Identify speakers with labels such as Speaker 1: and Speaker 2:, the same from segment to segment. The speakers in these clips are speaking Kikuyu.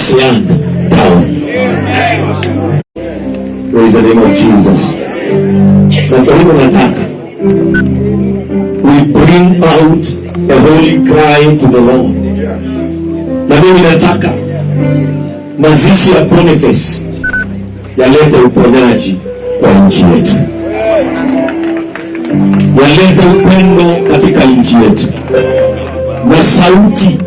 Speaker 1: this land down. Praise the name of Jesus. Na kwa hivyo nataka we bring out a holy cry to the Lord. Na mimi nataka mazishi ya Boniface yalete uponyaji kwa nchi yetu, yalete upendo katika nchi yetu, na sauti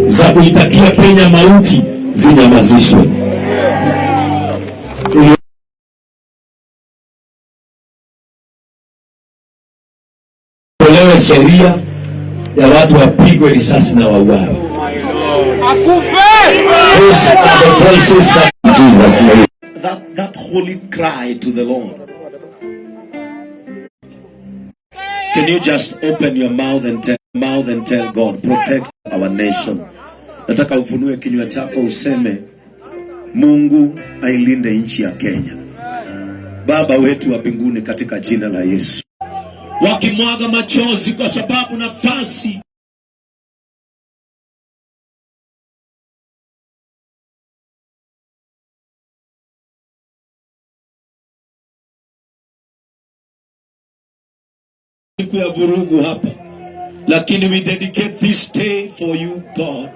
Speaker 1: za kuitakia Kenya mauti zinyamazishwe. Tolewe sheria ya watu wapigwe risasi na wauawe. Those are the voices that Jesus made. That holy cry to the Lord. Can you just open your mouth and tell God, protect our nation. Nataka ufunue kinywa chako useme, Mungu ailinde nchi ya Kenya. Baba wetu wa mbinguni, katika jina la Yesu. Wakimwaga machozi kwa sababu nafasi siku ya vurugu hapa, lakini we dedicate this day for you God,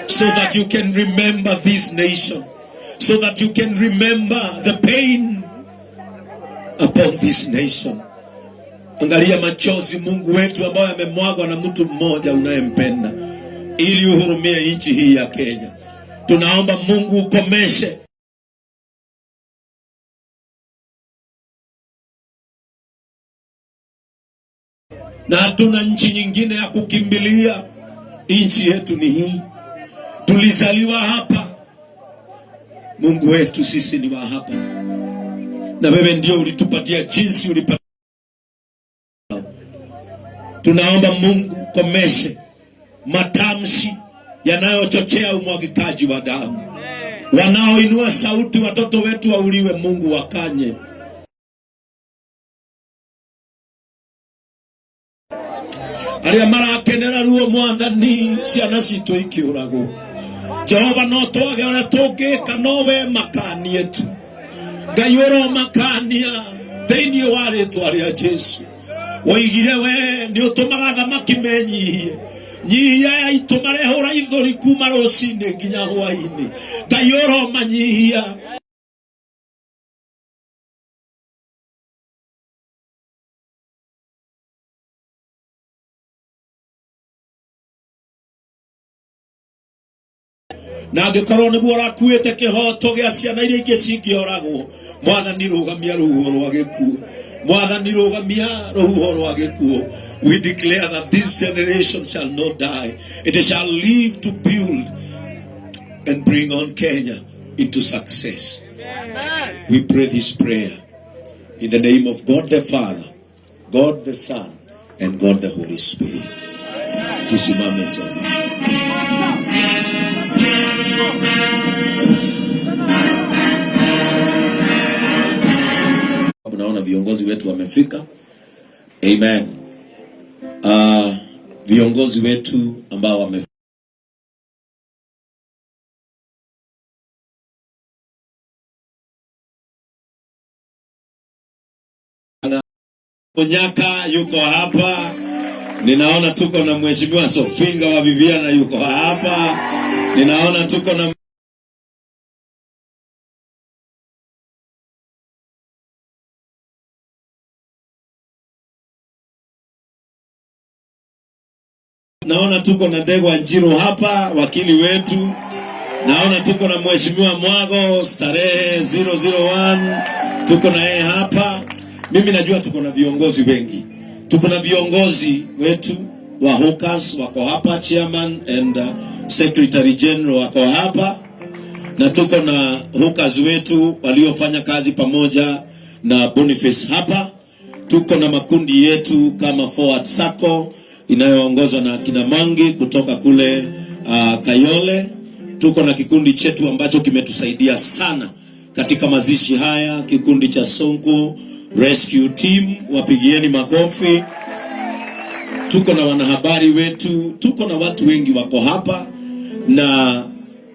Speaker 1: so that you can remember this nation, so that you can remember the pain upon this nation. Angalia machozi Mungu wetu ambayo yamemwagwa na mtu mmoja unayempenda, ili uhurumie nchi hii ya Kenya. Tunaomba Mungu ukomeshe na hatuna nchi nyingine ya kukimbilia. Nchi yetu ni hii, tulizaliwa hapa. Mungu wetu, sisi ni wa hapa, na wewe ndio ulitupatia jinsi ulipatia. Tunaomba Mungu komeshe matamshi yanayochochea umwagikaji wa damu, wanaoinua sauti watoto wetu wauliwe, Mungu wakanye. Aria marakenera ruo Mwathani, ciana citũ ikiũragwo. Jehova, no twage ũrĩa tũngĩka, no we makanie tu. Ngai ũromakania thĩinĩ wa rĩtwa rĩa Jesu. Woigire we nĩ ũtũmaga thamaki menyihie, nyihia ya itũ marehũra ithũri kuma rũcinĩ nginya hwainĩ. Ngai ũromanyihia. Na angĩkorwo nĩguo ũrakuĩte kĩhoto gĩa ciana iria ingĩ cingĩoragwo, Mwathani rũgamia rũhuho rwa gĩkuũ. Mwathani rũgamia rũhuho rwa gĩkuũ. We declare that this generation shall not die. It shall live to build and bring on Kenya into success. We pray this prayer in the name of God the Father, God the Son, and God the Holy Spirit. Tusimame sote. Naona viongozi wetu wamefika. Amen. Viongozi wetu ambao wamefika. Munyaka yuko hapa. Ninaona tuko na Mheshimiwa Sofinga wa Viviana yuko hapa. Ninaona tuko na Naona tuko na Ndegwa Njiru hapa, wakili wetu. Naona tuko na Mheshimiwa Mwago Starehe 001, tuko na yeye hapa. Mimi najua tuko na viongozi wengi. Tuko na viongozi wetu wa Hawkers wako hapa, chairman and secretary general wako hapa, na tuko na Hawkers wetu waliofanya kazi pamoja na Boniface hapa. Tuko na makundi yetu kama Forward Sacco inayoongozwa na kina Mangi kutoka kule Kayole. Tuko na kikundi chetu ambacho kimetusaidia sana katika mazishi haya, kikundi cha Sonko Rescue Team, wapigieni makofi. Tuko na wanahabari wetu, tuko na watu wengi wako hapa, na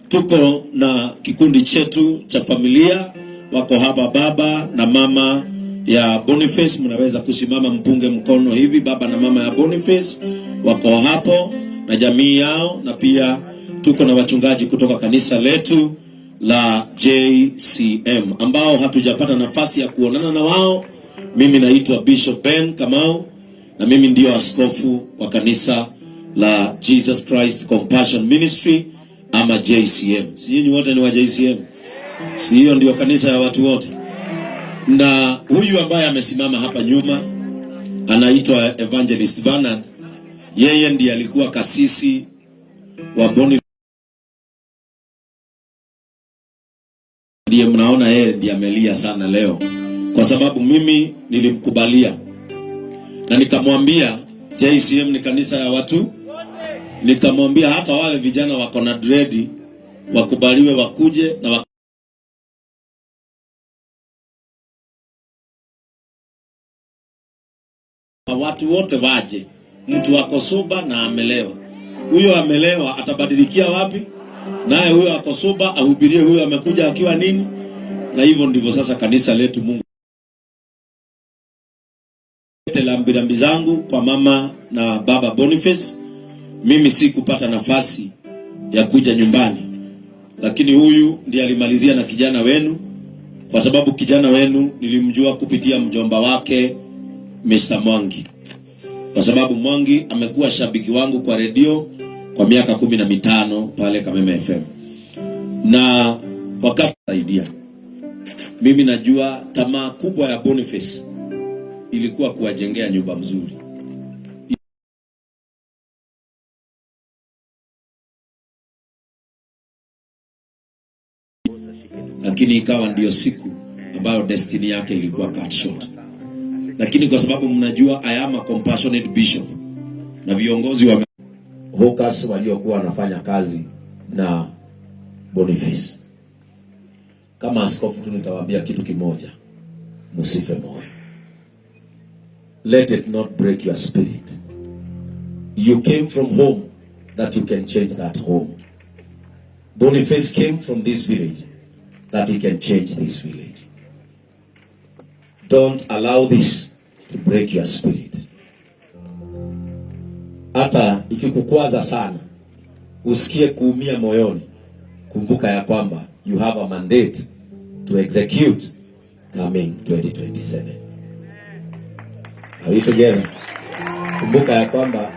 Speaker 1: Tuko na kikundi chetu cha familia, wako hapa baba na mama ya Boniface. Mnaweza kusimama mpunge mkono hivi, baba na mama ya Boniface wako hapo na jamii yao, na pia tuko na wachungaji kutoka kanisa letu la JCM ambao hatujapata nafasi ya kuonana na wao. Mimi naitwa Bishop Ben Kamau na mimi ndio askofu wa kanisa la Jesus Christ Compassion Ministry ama JCM. Si nyinyi wote ni wa JCM? Si hiyo ndio kanisa ya watu wote? Na huyu ambaye amesimama hapa nyuma anaitwa Evangelist Bernard. Yeye ndiye alikuwa kasisi wa Boniface, ndiye mnaona yeye ndiye amelia sana leo, kwa sababu mimi nilimkubalia na nikamwambia JCM ni kanisa ya watu. Nikamwambia hata wale vijana wako na dredi wakubaliwe wakuje na watu wote waje. Mtu ako sober na amelewa, huyo amelewa atabadilikia wapi? Naye huyo ako sober ahubirie huyo amekuja akiwa nini? Na hivyo ndivyo sasa kanisa letu. Mungu rambirambi zangu kwa mama na baba Boniface. Mimi sikupata nafasi ya kuja nyumbani, lakini huyu ndiye alimalizia na kijana wenu, kwa sababu kijana wenu nilimjua kupitia mjomba wake Mr. Mwangi, kwa sababu Mwangi amekuwa shabiki wangu kwa redio kwa miaka 15 pale Kameme FM, na wakati saidia mimi najua tamaa kubwa ya Boniface ilikuwa kuwajengea nyumba mzuri. Lakini ikawa ndiyo siku ambayo destiny yake ilikuwa cut short. Lakini kwa sababu mnajua I am a compassionate bishop na viongozi wa hawkers waliokuwa wanafanya kazi na Boniface, kama askofu tu nitawaambia kitu kimoja, msife moyo. Let it not break your spirit. You came from home that you can change that home. Boniface came from this village that he can change this village. Don't allow this to break your spirit. Hata ikikukwaza sana, usikie kuumia moyoni, kumbuka ya kwamba you have a mandate to execute coming 2027. Are we together? Kumbuka ya kwamba,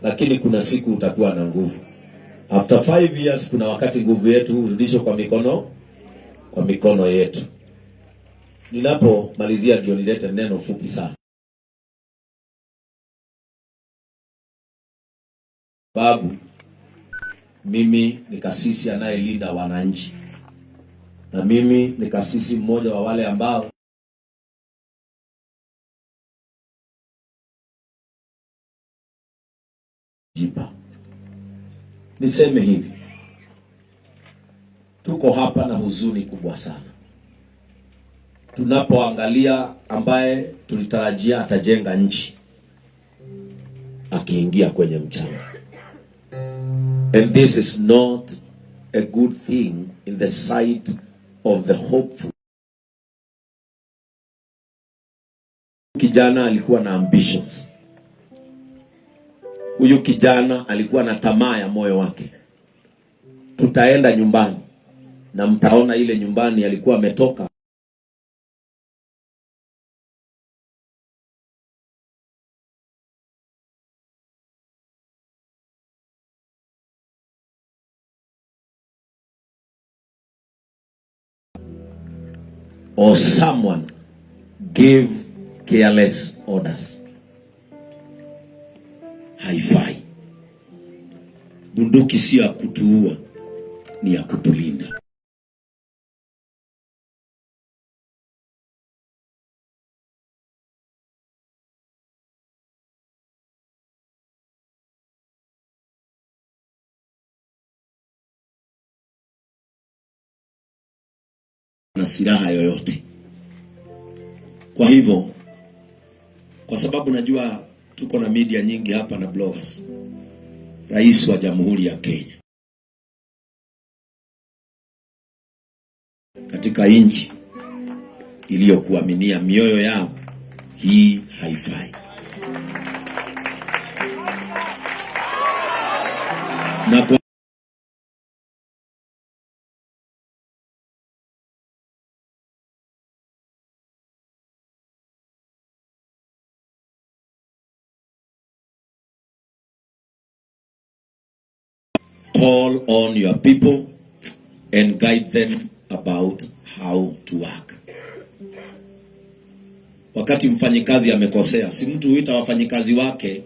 Speaker 1: lakini kuna siku utakuwa na nguvu. After 5 years kuna wakati nguvu yetu hurudishwa kwa mikono yetu. Ninapomalizia ndio nilete neno fupi sana. Babu, mimi ni kasisi anayelinda wananchi, na mimi ni kasisi mmoja wa wale ambao jipa. Niseme hivi, tuko hapa na huzuni kubwa sana tunapoangalia ambaye tulitarajia atajenga nchi akiingia kwenye mchanga. And this is not a good thing in the sight of the hopeful. Kijana alikuwa na ambitions. Huyu kijana alikuwa na tamaa ya moyo wake. Tutaenda nyumbani na mtaona ile nyumbani alikuwa ametoka. Or someone gave careless orders. Haifai. Bunduki sio ya kutuua, ni ya kutulinda. Na silaha yoyote. Kwa hivyo, kwa sababu najua tuko na media nyingi hapa na bloggers, Rais wa Jamhuri ya Kenya Katika nchi iliyokuaminia mioyo yao, hii haifai. Na kwa call on your people and guide them about how to work. Wakati mfanyikazi amekosea, si mtu huita wafanyikazi wake,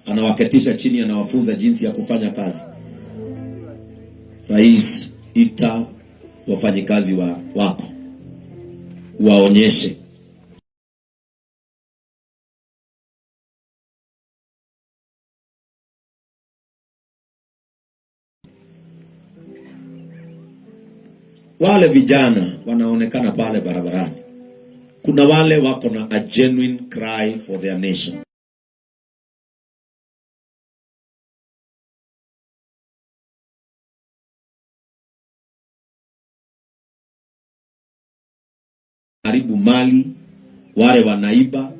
Speaker 1: anawaketisha chini, anawafunza jinsi ya kufanya kazi. Rais, ita wafanyikazi wako waonyeshe wale vijana wanaonekana pale barabarani. Kuna wale wako na a genuine cry for their nation. Haribu mali, wale wanaiba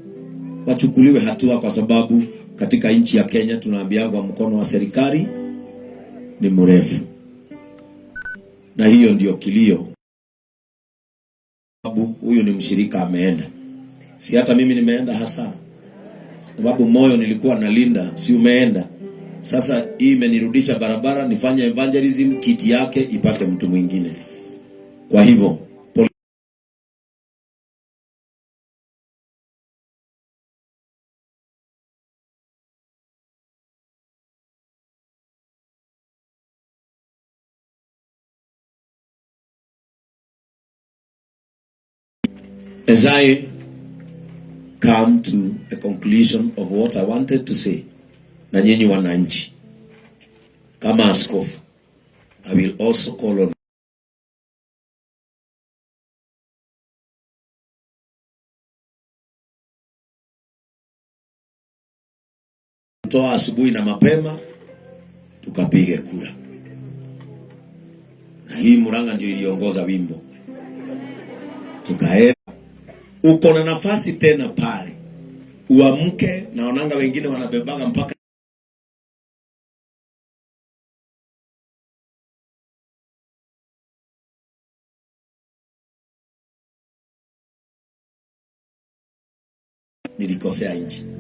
Speaker 1: wachukuliwe hatua, kwa sababu katika nchi ya Kenya tunaambiwa mkono wa serikali ni mrefu, na hiyo ndio kilio. Sababu huyu ni mshirika ameenda, si hata mimi nimeenda hasa, sababu moyo nilikuwa nalinda, si umeenda. Sasa hii imenirudisha barabara, nifanye evangelism, kiti yake ipate mtu mwingine. Kwa hivyo as I come to a conclusion of what I wanted to say, na nyinyi wananchi, kama askofu, I will also call on toa asubuhi na mapema tukapige kura, na hii Murang'a ndio iliongoza wimbo tukae. Uko na nafasi tena pale, uamke. Naonanga wengine wanabebaga mpaka nilikosea nchi.